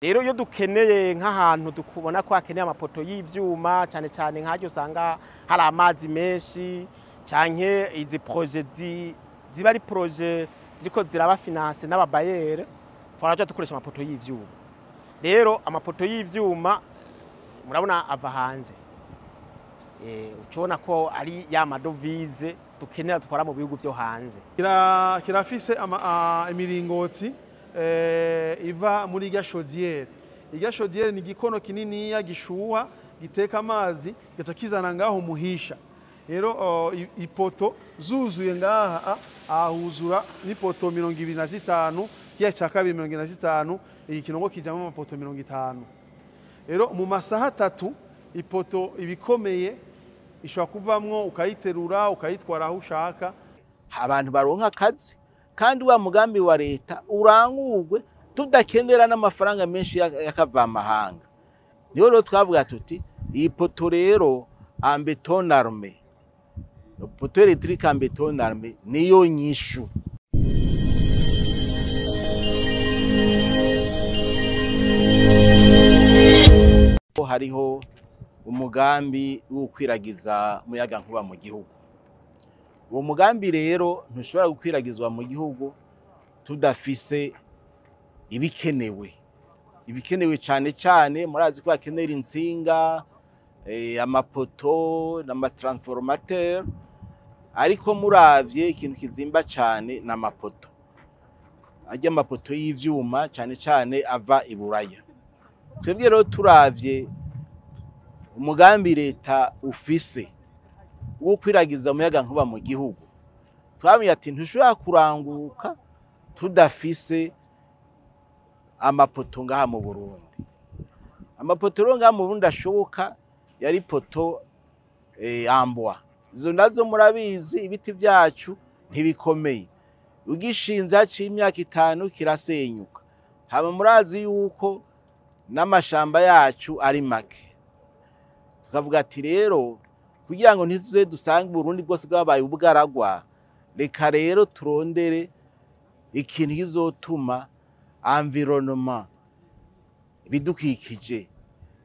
Rero iyo dukeneye nk'ahantu dukubona ko hakeneye amapoto y'ivyuma, cyane cyane nk'aho usanga hari amazi menshi, canke izi projets ziba ari projets ziriko ziraba financées n'aba bailleurs, twaraja dukoresha amapoto y'ivyuma. Rero amapoto y'ivyuma murabona ava hanze, ucubona ko ari ya ma devises dukenera dutwara mu bihugu vyo hanze. Kirafise imiringoti iva muri irya chaudière. Irya chaudière ni igikono kininiya gishuha, giteka amazi, gaca kizana ngaho muhisha. Rero ipoto zuzuye ngaha, ahuzura n'ipoto 25, kiya ca kabiri 25, iki kinogo kijamwo amapoto 50. Rero mu masaha 3 ipoto ibikomeye ishobora kuvamwo, ukayiterura ukayitwara aho ushaka. Abantu baronka akazi, kandi wa mugambi wa leta urangurwe tudakenera n'amafaranga menshi y'akavamahanga. Niho rero twavuga tuti iyi poto rero en béton armé, poteau électrique en béton armé, niyo nyishu. Hariho umugambi wo gukwiragiza umuyagankuba mu gihugu. Uwo mugambi rero ntushobora gukwiragizwa mu gihugu tudafise ibikenewe. Ibikenewe cyane cyane murazi ko hakenera insinga, amapoto n'ama transformateur, ariko muravye ikintu kizimba cyane n'amapoto. Ajya amapoto y'ivyuma cyane cyane ava i Buraya. Twebwe rero turavye umugambi leta ufise wo kwiragiza umuyaga nkuba mu gihugu, twamenye ati ntushobora kuranguka tudafise amapoto ngaha mu Burundi. Amapoto rero ngaha mu Burundi ashoboka yari poteau en bois. Izo nazo murabizi ibiti vyacu ntibikomeye, ugishinze haciye imyaka 5 kirasenyuka. Hama murazi yuko n'amashamba yacu ari make. Tukavuga ati rero kugira ngo ntituze dusange Burundi bwose bwabaye ubugaragwa, reka rero turondere ikintu kizotuma environnement, ibidukikije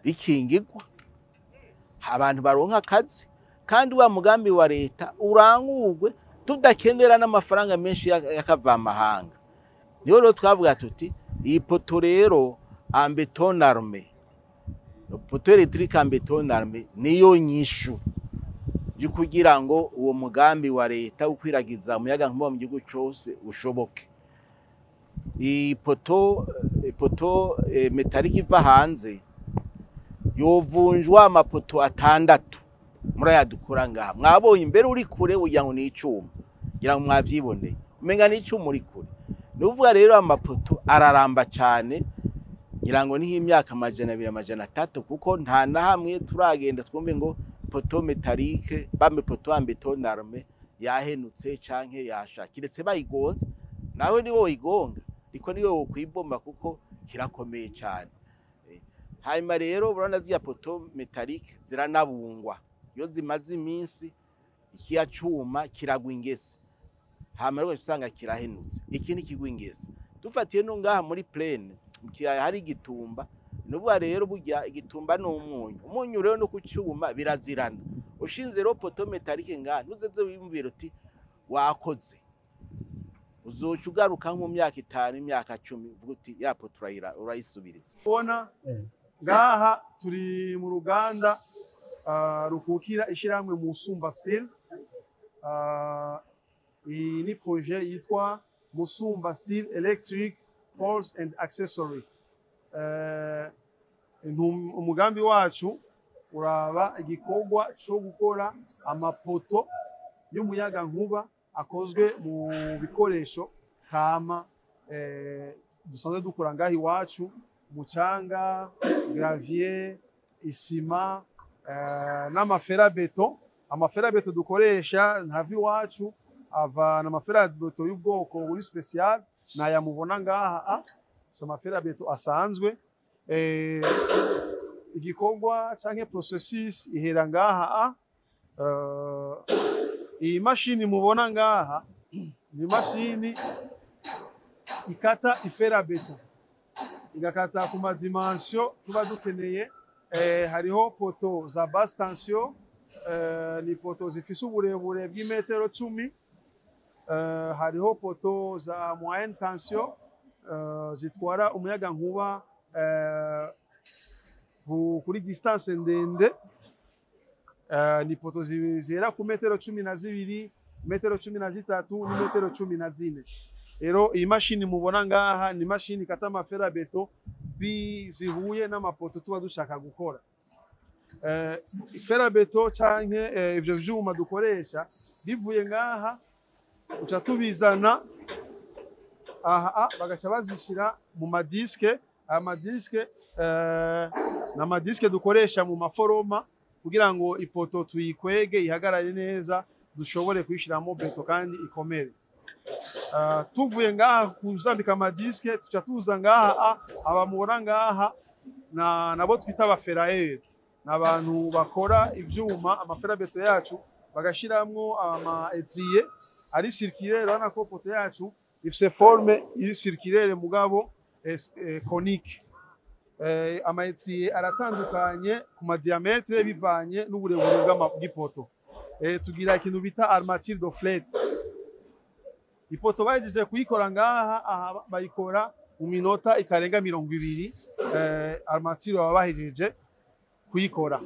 bikingirwa, abantu baronka akazi, kandi wa mugambi wa leta urangurwe tudakenera n'amafaranga menshi y'akavamahanga. Niho rero twavuga tuti iyi poto rero en béton armé, poteau électrique en béton armé, niyo nyishu yo kugira ngo uwo mugambi wa leta ukwiragiza umuyaga nkuba mu gihugu cose ushoboke. Iyi poteau métallique iva hanze yovunjwa amapoto 6 murayadukora ngaha. Mwabonye imbere uri kure ugira ngo ni icuma, ngira ngo mwavyiboneye, umenga ni icuma uri kure. Nuvuga rero amapoto araramba cyane, ngira ngo ni nk'imyaka 200, 300, kuko nta na hamwe turagenda twumve ngo poteau métallique bame poteau en béton armé yahenutse canke yasha, kiretse bayigonze. Nawe ni wowe igonga, ariko ni wowe kwibomba kuko kirakomeye cyane. Hanyuma rero urabona ziya poteau métallique ziranabungwa, iyo zimaze iminsi ikiya cuma kiragwa ingese, hanyuma rero usanga kirahenutse. Iki ni kigwa ingese. Dufatiye no ngaha muri plaine mu kiyaya hari igitumba. Nuvuga rero burya igitumba ni umunyu, umunyu rero no kucyuma birazirana. Ushinze rero poteau métallique ngaha ntuzeze wiyumvira uti wakoze, uzoca ugaruka nko mu myaka 5, imyaka 10, uvuga uti ya poteau urayisubiriza. Ubona ngaha turi mu ruganda rukukira ishyirahamwe Musumba Steel. Iyi ni projet yitwa Musumba Steel Electric Poles and Accessory. Umugambi wacu uraba igikorwa cyo gukora amapoto y'umuyaga nkuba akozwe mu bikoresho kama dusanzwe dukora ngaha iwacu: umucanga, gravier, isima n'ama fer à béton. Ama fer à béton dukoresha ntava iwacu, ava n'ama fer à béton y'ubwoko buri spécial, naya mubona ngaha, si ama fer à béton asanzwe. Igikorwa canke processus ihera ngaha. Iyi mashini mubona ngaha ni mashini ikata i fer à béton. Igakata ku ma dimensions tuba dukeneye. Hariho poto za basse tension, ni poto zifise uburebure bw'imetero 10. Hariho poto za moyenne tension, zitwara umuyaga nkuba kuri distance ndende. Ni poto zihera ku metero 12, metero 13 n'imetero 14. Rero iyi mashini mubona ngaha ni mashini ikata ama fer à béton zihuye n'amapoto tuba dushaka gukora. Fer à béton canke ivyo vyuma dukoresha bivuye ngaha, uca tubizana aha, bagaca bazishira mu ma disques. Aya ma disques ni ama disques dukoresha mu maforoma kugira ngo ipoto tuyikwege ihagarare neza, dushobore kuyishiramo béton kandi ikomere. Tuvuye ngaha kuzambika ama disques, tuca tuza ngaha. Abamubona ngaha na nabo twita aba ferrailleurs, ni abantu bakora ivyuma, ama fer à béton yacu, bagashiramwo ama étriers ari circulaire. Urabona ko poto yacu ifise forme iri circulaire mugabo conique. Ama étriers aratandukanye ku ma diamètres bivanye n'uburebure bw'ipoto. Tugira ikintu bita armature de flèche. Ipoto bahejeje kuyikora ngaha, aha bayikora mu minota itarenga 20. Armature baba bahejeje kuyikora.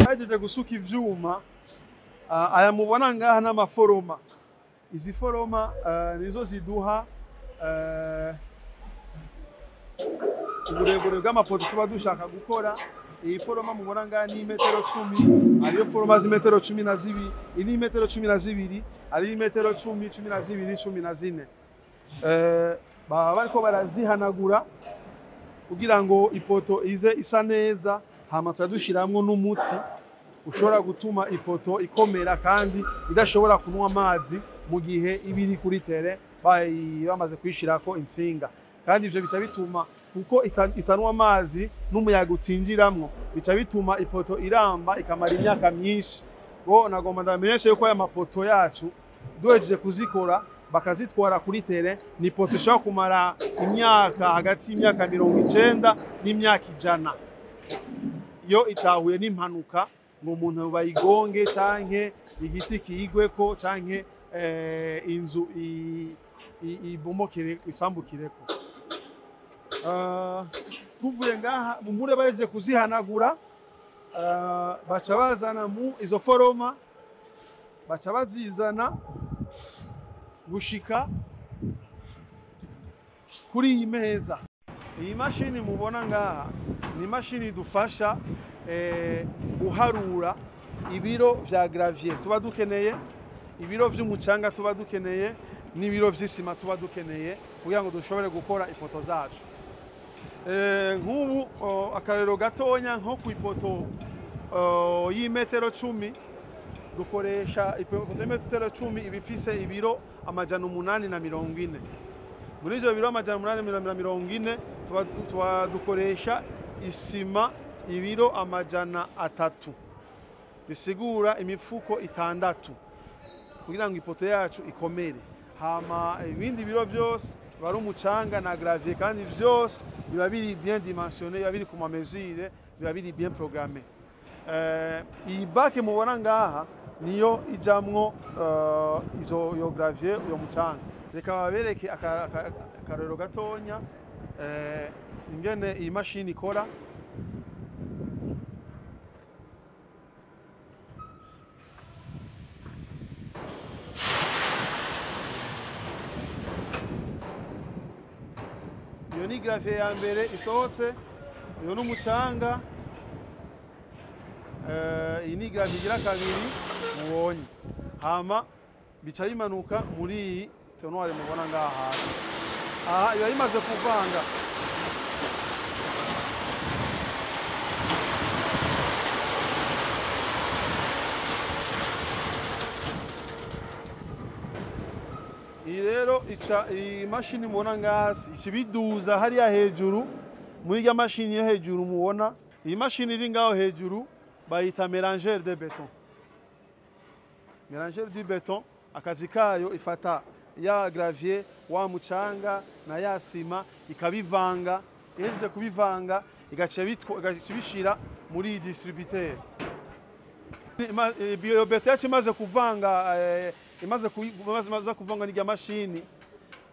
Bahejeje gusuka ivyuma, aya mubona ngaha n'amaforoma. Izi foroma nizo ziduha uburebure bw'amapoto tuba dushaka gukora. Iyi foroma mubona ngaha ni imetero 10. Hariyo foroma z'imetero 12, iyi ni imetero 12, hariyo imetero 10, 12, 14. Baba bariko barazihanagura kugira ngo ipoto ize isa neza. Hama turadushiramwo n'umuti ushobora gutuma ipoto ikomera kandi idashobora kunywa amazi mu gihe iba iri kuri terrain bamaze kuyishirako intsinga. Kandi ivyo bica bituma, kuko itanwa amazi n'umuyaga utinjiramwo, bica bituma ipoto iramba ikamara imyaka myinshi. Bo nagomba ndamenyeshe yuko aya mapoto yacu duhejeje kuzikora bakazitwara kuri terrain, ni poto ishobora kumara imyaka hagati y'imyaka 90 n'imyaka 100, iyo itahuye n'impanuka ngo umuntu bayigonge canke igiti kiyigweko canke inzu ibomokere isambukireko. Tuvuye ngaha mumure bahejeje kuzihanagura, baca bazana mu izo foroma, baca bazizana gushika kuri iyi meza. Iyi mashini mubona ngaha ni imashini idufasha guharura ibiro vya gravier tuba dukeneye, ibiro vy'umucanga tuba dukeneye n'ibiro vy'isima tuba dukeneye kugira ngo dushobore gukora ipoto zacu. Nk'ubu akarero gatonya, nko ku ipoto y'imetero 10, dukoresha ipoto y'imetero 10 iba ifise ibiro 840. Muri ivyo biro 840 tuba dukoresha isima ibiro 300, bisigura imifuko 6 kugira ngo ipoto yacu ikomere. Hama ibindi biro byose biba ari umucanga na gravier, kandi vyose biba biri bien dimensionné, biba biri ku ma mesures, biba biri bien programmé. Iyi bac mubona ngaha niyo ijamwo izo yo gravier, uyo mucanga. Reka babereke akarorero gatonya ingene iyi mashini ikora. Iyo ni gravier ya mbere isohotse, uyo ni umucanga. Iyi ni gravier igira kabiri mubonye. Hama bica bimanuka muri iyi tonnoir mubona ngaha hasi. Aha biba bimaze kuvanga. Iyi rero ica iyi mashini mubona ngasi ica ibiduza hariya hejuru muri irya mashini yo hejuru mubona. Iyi mashini iri ngaho hejuru bayita mélangeur de béton. Mélangeur du béton akazi kayo ifata ya gravier, wa mucanga na ya sima, ikabivanga. Ihejeje kubivanga, igaca bishira muri distributeur. Iyo beto yacu imaze kuvanga, imaze kuvanga n'irya mashini,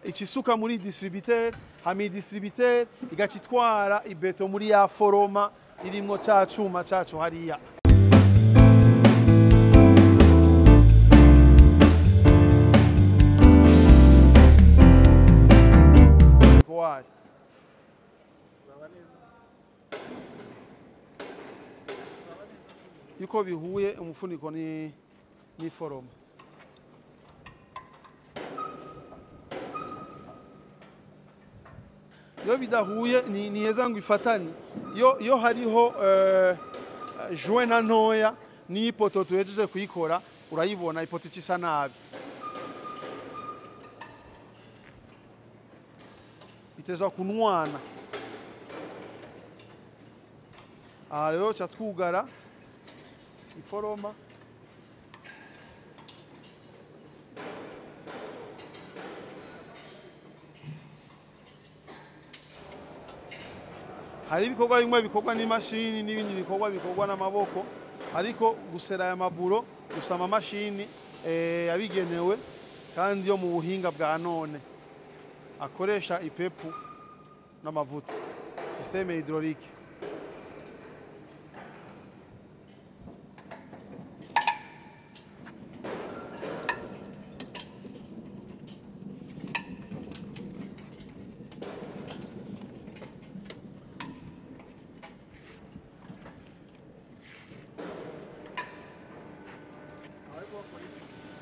ikisuka muri distributeur. Hama iyi distributeur igaca itwara ibeto muri ya foroma irimwo ca cuma cacu hariya. Wayo yuko bihuye umufuniko ni foroma. Iyo bidahuye ni heza ngo ifatane. Iyo hariho joint na ntoya n'ipoto tuhejeje kuyikora, urayibona ipoto isa nabi, bitezwa kunwana. Aha rero ca twugara iforoma. Hari ibikorwa bimwe bikorwa n'imashini n'ibindi bikorwa bikorwa n'amaboko, ariko gusera aya maburo gusa amamashini yabigenewe kandi yo mu buhinga bwa none akoresha ipepu n'amavuta, système hydraulique.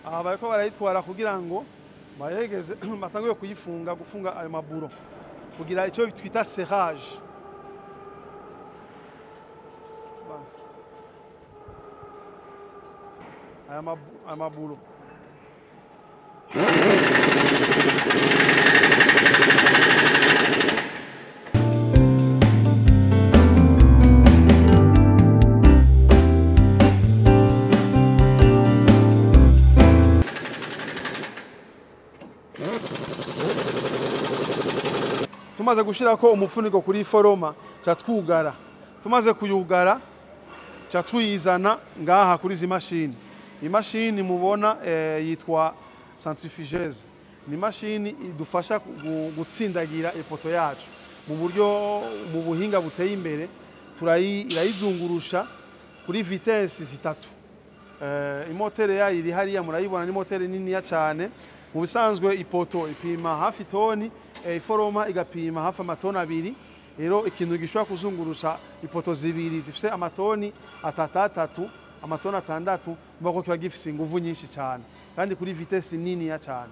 Aha bariko barayitwara kugira ngo bayegeze, batanguye kuyifunga, gufunga ayo maburo kugira icyo twita serrage. Aya maburo tumaze gushirako umufuniko kuri foroma, ca twugara. Tumaze kuyugara, ca tuyizana ngaha kuri izi mashini. Imashini mubona yitwa centrifugeuse. Ni imashini idufasha gutsindagira ipoto yacu mu buryo mu buhinga buteye imbere. Irayizungurusha kuri vitesse zitatu. Imotere yayo iri hariya murayibona, ni motere niniya cyane. Mu bisanzwe ipoto ipima hafi toni, iforoma igapima hafi amatoni 2. Rero ikintu gishobora kuzungurusha ipoto zibiri zifise amatoni 3, amatoni 6, mbako kiba gifise inguvu nyinshi cyane kandi kuri vitesse niniya cyane,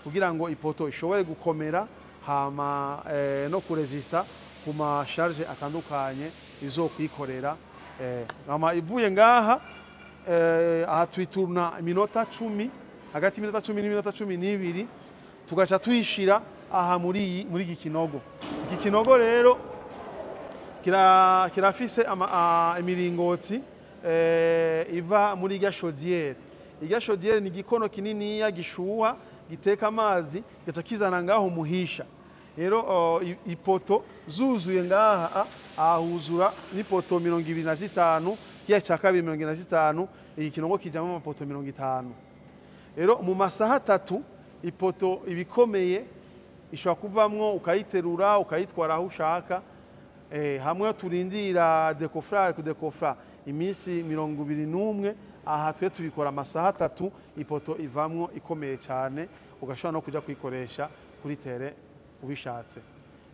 kugira ngo ipoto ishobore gukomera hama no kuresista ku ma charge atandukanye izokwikorera. Hama ivuye ngaha, aha twiturna iminota 10, hagati y'iminota 10 n'iminota 12, tugaca tuyishira aha muri iki kinogo. Iki kinogo rero kirafise imiringoti iva muri irya chaudière. Irya chaudière ni igikono kininiya gishuha giteka amazi, gaca kizana ngaho muhisha. Rero ipoto zuzuye ngaha, ahuzura n'ipoto 25, kiya ca kabiri 25, iki kinogo kijamo amapoto 50. Rero mu masaha 3 ipoto ibikomeye ishobora kuvamwo, ukayiterura ukayitwara aho ushaka. Hamwe turindira décoffrage kudekofra iminsi 21, aha twe tubikora amasaha 3, ipoto ivamwo ikomeye cyane, ugashobora no kuja kuyikoresha kuri terrain ubishatse.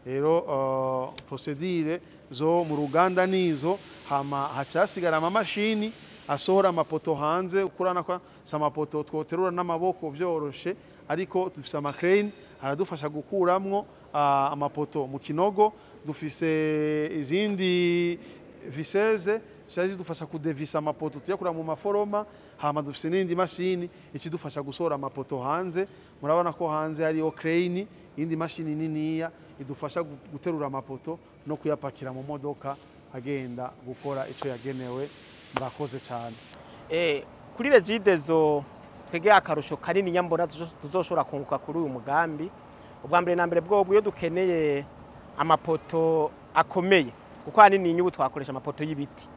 Rero procedure zo mu ruganda nizo. Hama hacasigara amamashini asohora amapoto hanze. Ukurana kwa samapoto twoterura n'amaboko vyoroshe, ariko dufise ama crane aradufasha gukuramwo amapoto mu kinogo. Dufise izindi viseze zidufasha kudevisa amapoto tuyakura mu maforoma. Hama dufise n'indi mashini ikidufasha gusohora amapoto hanze. Murabona ko hanze hariho crane, indi mashini niniya idufasha guterura amapoto no kuyapakira mu modoka agenda gukora ico yagenewe. Murakoze cyane. Kuri Regideso Twege akarusho kanini nyambona tuzoshobora kunguka kuri uyu mugambi, ubwa mbere na mbere bwobwo, iyo dukeneye amapoto akomeye, kuko ahanini inyubu twakoresha amapoto y'ibiti.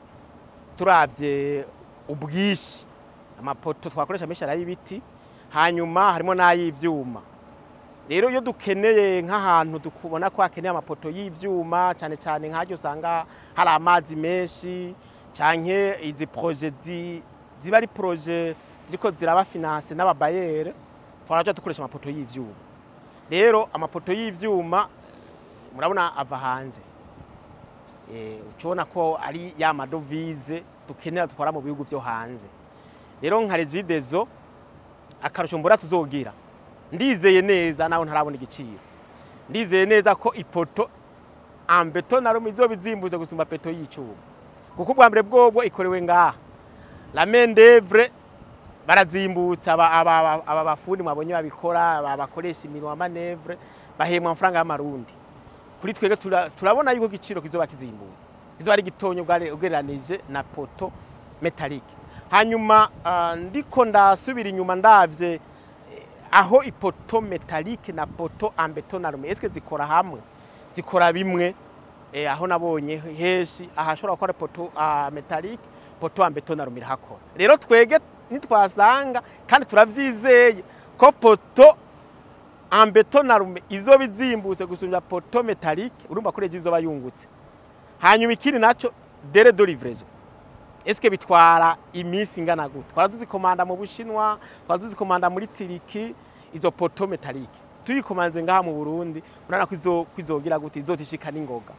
Turavye ubwinshi, amapoto twakoresha menshi ari ay'ibiti, hanyuma harimo n'ay'ivyuma. Rero iyo dukeneye nk'ahantu dukubona ko hakeneye amapoto y'ivyuma, cyane cyane nk'aho usanga hari amazi menshi, canke izi projets ziba ari projets ziriko ziraba financées n'aba bailleurs, twaraja dukoresha amapoto y'ivyuma. Rero amapoto y'ivyuma murabona ava hanze, ucubona ko ari ya ma devises dukenera dutwara mu bihugu vyo hanze. Rero nka Regideso, akarusho mbura tuzogira, ndizeye neza, naho ntarabona igiciro, ndizeye neza ko ipoto en béton armé izoba izimbuze gusumba poto y'icuma, kuko ubwa mbere bwobwo ikorewe ngaha, la main d'œuvre barazimbutse. Aba bafundi mwabonye babikora, aba bakoresha imirimo ya manœuvre, bahembwa amafaranga y'amarundi. Kuri twebwe turabona yuko igiciro kizoba kizimbutse, kizoba ari gitonyo ugereranije na poteau métallique. Hanyuma ndiko ndasubira inyuma, ndavye aho ipoto métallique na poteau en béton armé, est-ce que zikora hamwe, zikora bimwe? Aho nabonye heshi ahashobora gukora poteau métallique, poteau en béton armé irahakora. Rero twege nitwasanga, kandi turavyizeye ko poteau en béton armé izoba izimbutse gusumbya poteau métallique, urumva ko rejo izoba yungutse. Hanyuma ikindi naco, délai de livraison, est-ce que bitwara iminsi ingana gute? Twara tuzikomanda mu Bushinwa, twara tuzikomanda muri Turquie. Izo poteaux métalliques tuyikomanze ngaha mu Burundi, urabona ko izogira gute, izotishika n'ingoga.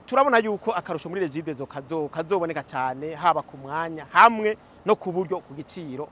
Turabona yuko akarusho muri Regideso kazoboneka cyane, haba ku mwanya hamwe no ku buryo, ku giciro.